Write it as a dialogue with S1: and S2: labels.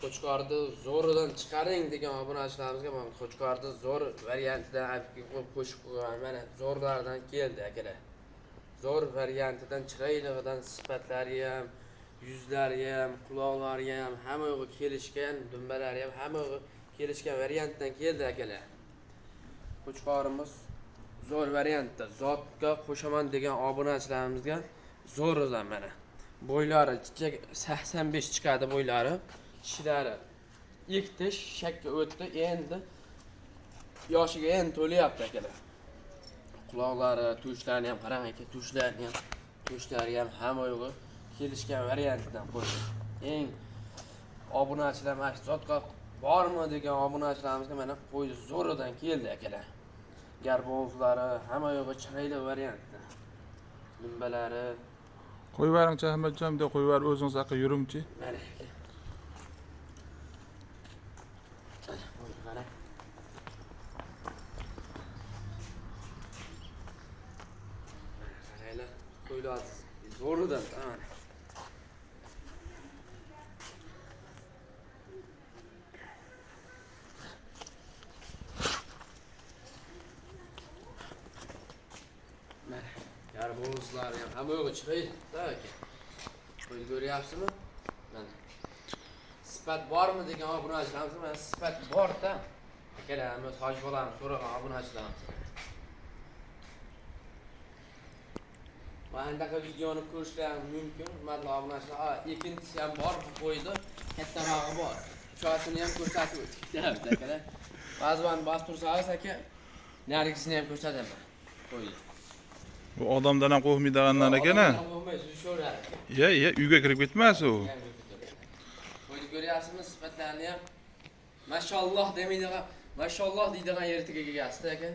S1: Qo'chqorni zo'ridan chiqaring degan obunachilarimizga mana qo'chqorni zo'r variantidan qo'shib qo'ygan, mana zo'rlardan keldi akalar. Zo'r variantidan, chiroylig'idan, sifatlari ham, yuzlari ham, quloqlari ham hamma yo'g'i kelishgan, dumbalari ham hamma yo'g'i kelishgan variantdan keldi akalar. Qo'chqorimiz zo'r variantda, zotga qo'shaman degan obunachilarimizga zo'ridan mana. Bo'ylari 85 chiqadi bo'ylari. Tishlari ilk tish shakka o'tdi, endi yoshiga endi to'layapti akalar. Quloqlari, tushlarini ham qarang aka, tushlarini ham, tushlari ham hamma yo'g'i kelishgan variantidan qo'ydi. Eng obunachilar mana shu zotga bormi degan obunachilarimizga mana qo'ydi, zo'ridan keldi akalar. Garbovlari hamma yo'g'i chiroyli variantda. Dumbalari.
S2: Qo'yib yuboringchi Ahmadjon, bunday qo'yib yuborib o'zingiz aql yuringchi.
S1: Mana aka. Mana qaranglar, qo'ylar zo'ridan mana. Mana garbuzlar ham hamma yo'g'i chiroyli aka. Qo'yni ko'ryapsizmi? Mana. Sifat bormi degan obunachilarimiz, mana sifat bor-da. Akalar, hamma hoji bolamiz so'ragan obunachilarimiz. Mana bunaqa videoni ko'rishlari mumkin, hurmatli obunachilar. Ikkinchisi ham bor, bu qo'yni kattarog'i bor. Uchasini ham ko'rsatib o'tdik akalar. Ba'zan bosib tursangiz aka, narigisini ham ko'rsataman. Qo'yni.
S2: Bu odamdan ham qo'rqmaydiganlar ekan a.
S1: Odamdan qo'rqmaydi, suzishaveradi.
S2: Iya, iya, uyga kirib ketmas u.
S1: Qo'yni ko'ryapsizmi, sifatlarini ham mashalloh demaydigan, mashalloh deydigan yerga egasida aka.